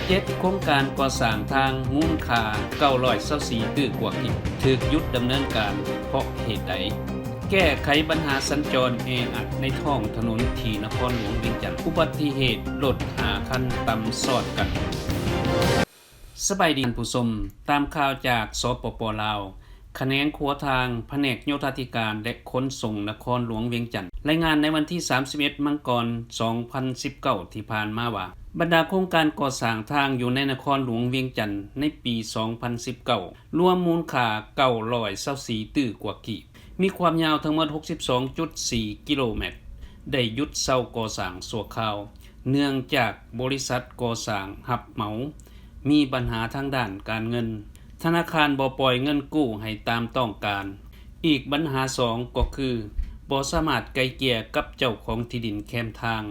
ເຈັດ ໂຄງການກໍ່ສ້າງທາງມູນຄ່າເກົ້າຮ້ອຍຊາວສີ່ຕື້ກວ່າກີບ ຖືກຢຸດດຳເນີນການເພາະເຫດໃດ? ແກ້ໄຂບັນຫາສັນຈອນແອອັດໃນທ້ອງຖະໜົນທີ່ນະຄອນຫຼວງວຽງຈັນ, ອຸບັດຕິເຫດລົດຫ້າຄັນຕ່ຳຊ້ອນກັນ. ສະບາຍດີທ່ານຜູ້ຊົມ, ຕາມຂ່າວຈາກ ສປປ ລາວ, ຂະແໜງຂົວທາງ, ພະແນກໂຍທາທິການ ແລະ ຂົນສົ່ງນະຄອນຫຼວງວຽງຈັນ ລາຍງານໃນວັນທີສາມສິບເອັດ ມັງກອນ ສອງພັນສິບເກົ້າ ທີ່ຜ່ານມາວ່າ, ບັນດາໂຄງການກໍ່ສ້າງທາງຢູ່ໃນນະຄອນຫຼວງວຽງຈັນໃນປີສອງພັນສິບເກົ້າ ລວມມູນຄ່າເກົ້າຮ້ອຍຊາວສີ່ຕື້ກວ່າກີບ, ມີຄວາມຍາວທັງໝົດຫົກສິບສອງຈຸດສີ່ກິໂລແມັດ ໄດ້ຢຸດເຊົາກໍ່ສ້າງຊົ່ວຄາວ ເນື່ອງຈາກບໍລິສັດກໍ່ສ້າງຮັບເໝົາ ມີບັນຫາທາງດ້ານການເງິນ, ທະນາຄານບໍ່ປ່ອຍເງິນກູ້ໃຫ້ຕາມຕ້ອງການ. ອີກບັນຫາສອງກໍຄື ບໍ່ສາມາດໄກ່ເກ່ຍກັບເຈົ້າຂອງທີ່ດິນແຄມທາງ.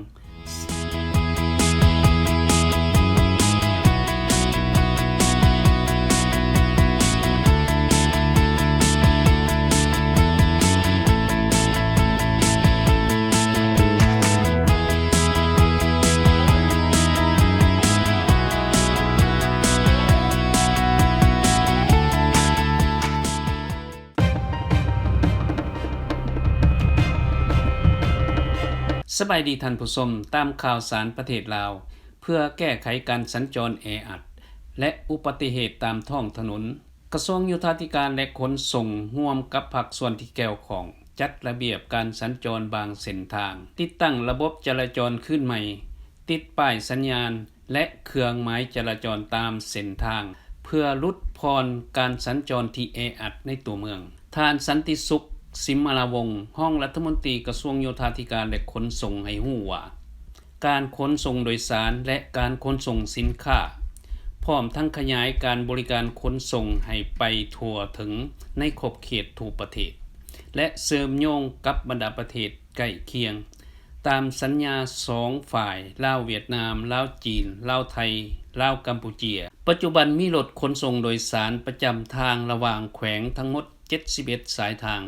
ສະບາຍດີທ່ານຜູ້ຊົມ, ຕາມຂ່າວສານປະເທດລາວ, ເພື່ອແກ້ໄຂການສັນຈອນແອອັດ ແລະ ອຸບັດຕິເຫດຕາມທ້ອງຖະໜົນ, ກະຊວງໂຍທາທິການ ແລະ ຂົນສົ່ງ ຮ່ວມກັບພາກສ່ວນທີ່ກ່ຽວຂ້ອງ ຈັດລະບຽບການສັນຈອນບາງເສັ້ນທາງ, ຕິດຕັ້ງລະບົບຈະລາຈອນຄືນໃໝ່, ຕິດປ້າຍສັນຍານ ແລະ ເຄື່ອງໝາຍຈະລາຈອນຕາມເສັ້ນທາງ ເພື່ອຫຼຸດຜ່ອນການສັນຈອນທີ່ແອອັດໃນຕົວເມືອງ. ທ່ານ ສັນຕິສຸກ ສິມມະລາວົງ ຮອງລັດຖະມົນຕີກະຊວງໂຍທາທິການ ແລະ ຂົນສົ່ງ ໃຫ້ຮູ້ວ່າ, ການຂົນສົ່ງໂດຍສານ ແລະ ການຂົນສົ່ງສິນຄ້າ, ພ້ອມທັງຂະຫຍາຍການບໍລິການຂົນສົ່ງໃຫ້ໄປທົ່ວເຖິງໃນຂອບເຂດທົ່ວປະເທດ ແລະ ເຊື່ອມໂຍງກັບບັນດາປະເທດໃກ້ຄຽງ, ຕາມສັນຍາສອງຝ່າຍ ລາວ-ຫວຽດນາມ, ລາວ-ຈີນ, ລາວ-ໄທ, ລາວ-ກຳປູເຈຍ. ປັດຈຸບັນມີລົດຂົນສົ່ງໂດຍສານປະຈຳທາງລະຫວ່າງແຂວງທັງໝົດເຈັດສິບເອັດສາຍທາງ.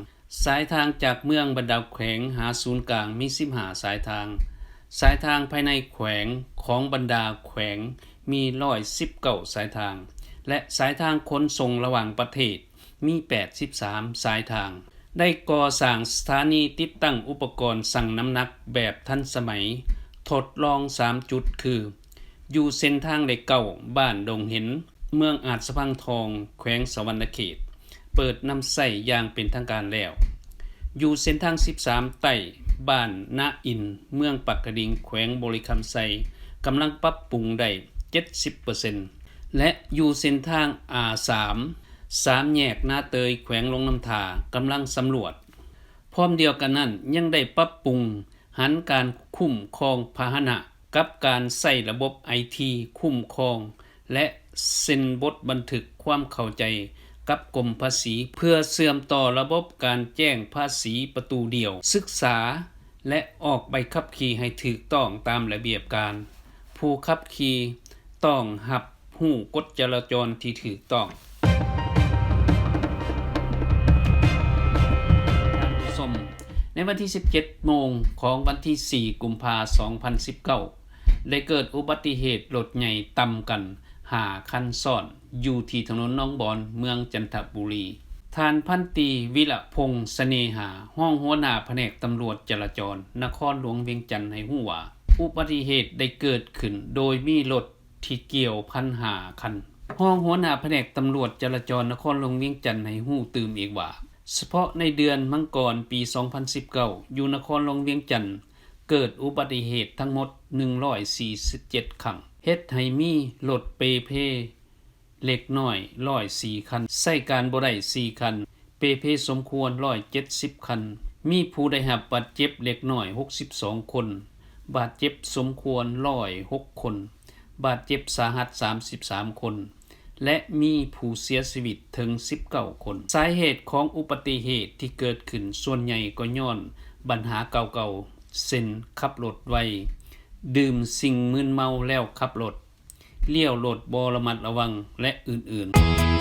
ສາຍທາງຈາກເມືອງບັນດາແຂວງຫາສູນກາງມີສິບຫ້າສາຍທາງ. ສາຍທາງພາຍໃນແຂວງຂອງບັນດາແຂວງມີຮ້ອຍສິບເກົ້າສາຍທາງ ແລະ ສາຍທາງຂົນສົ່ງລະຫວ່າງປະເທດ ມີແປດສິບສາມສາຍທາງ. ໄດ້ກໍ່ສ້າງສະຖານີຕິດຕັ້ງອຸປະກອນຊັ່ງນ້ຳໜັກແບບທັນສະໄໝ ທົດລອງສາມຈຸດ ຄື ຢູ່ເສັ້ນທາງເລກເກົ້າ ບ້ານດົງເຫັນ ເມືອງອາດສະພັງທອງ ແຂວງສະຫວັນນະເຂດ ເປີດນຳໃຊ້ຢ່າງເປັນທາງການແລ້ວ. ຢູ່ເສັ້ນທາງສິບສາມໃຕ້ ບ້ານນາອິນ ເມືອງປາກກະດິງ ແຂວງບໍລິຄຳໄຊ ກຳລັງປັບປຸງໄດ້ເຈັດສິບເປີເຊັນ ແລະ ຢູ່ເສັ້ນທາງ ອາ ສາມ ສາມແຍກນາເຕີຍ ແຂວງຫຼວງນ້ຳທາ ກຳລັງສຳຫຼວດ. ພ້ອມດຽວກັນນັ້ນ ຍັງໄດ້ປັບປຸງຫັນການຄຸ້ມຄອງພາຫະນະ ກັບການໃຊ້ລະບົບໄອທີຄຸ້ມຄອງ ແລະ ເຊັນບົດບັນທຶກຄວາມເຂົ້າໃຈກັບກົມພາສີ ເພື່ອເຊື່ອມຕໍ່ລະບົບການແຈ້ງພາສີປະຕູດຽວ, ສຶກສາ ແລະ ອອກໃບຂັບຂີ່ໃຫ້ຖືກຕ້ອງຕາມລະບຽບການ. ຜູ້ຂັບຂີ່ຕ້ອງຮັບ ຮູ້ກົດຈະລາຈອນທີ່ຖືກຕ້ອງ. ທ່ານຜູ້ຊົມ, ໃນວັນທີສິບເຈັດໂມງຂອງວັນທີສີ່ ກຸມພາ ສອງພັນສິບເກົ້າ ໄດ້ເກີດອຸບັດຕິເຫດລົດໃຫຍ່ຕ່ຳກັນຫ້າຄັນຊ້ອນ ຢູ່ທີ່ຖະໜົນໜອງບອນ ເມືອງຈັນທະບູລີ. ທ່ານພັນຕີ ວິລະພົງ ສະເໜຫາ ຮອງຫົວໜ້າພະແນກຕຳຫຼວດຈະລາຈອນນະຄອນຫຼວງວຽງຈັນ ໃຫ້ຮູ້ວ່າ ອຸບັດຕິເຫດໄດ້ເກີດຂຶ້ນໂດຍມີລົດ ທີ່ກ່ຽວພັນຫ້າຄັນ. ຮອງຫົວໜ້າພະແນກຕຳຫຼວດຈະລາຈອນນະຄອນຫຼວງວຽງຈັນໃຫ້ຮູ້ຕື່ມອີກວ່າ, ສະເພາະໃນເດືອນມັງກອນປີສອງພັນສິບເກົ້າ ຢູ່ນະຄອນຫຼວງວຽງຈັນ ເກີດອຸບັດຕິເຫດທັງໝົດໜຶ່ງຮ້ອຍສີ່ສິບເຈັດຄັ້ງ, ເຮັດໃຫ້ມີລົດເປເພເລັກນ້ອຍຮ້ອຍສີ່ຄັນ, ໃຊ້ການບໍ່ໄດ້ສີ່ຄັນ, ເປເພສົມຄວນຮ້ອຍເຈັດສິບຄັນ, ມີຜູ້ໄດ້ຮັບບາດເຈັບເລັກນ້ອຍຫົກສິບສອງຄົນ, ບາດເຈັບສົມຄວນຮ້ອຍຫົກຄົນ, ບາດເຈັບສາຫັດສາມສິບສາມຄົນ ແລະ ມີຜູ້ເສຍຊີວິດເຖິງສິບເກົ້າຄົນ. ສາເຫດຂອງອຸບັດຕິເຫດທີ່ເກີດຂຶ້ນສ່ວນໃຫຍ່ກໍຍ້ອນບັນຫາເກົ່າໆ ເຊັ່ນ ຂັບລົດໄວ, ດື່ມສິ່ງມຶນເມົາແລ້ວຂັບລົດ, ລ້ຽວລົດບໍ່ລະມັດລະວັງ ແລະ ອື່ນໆ.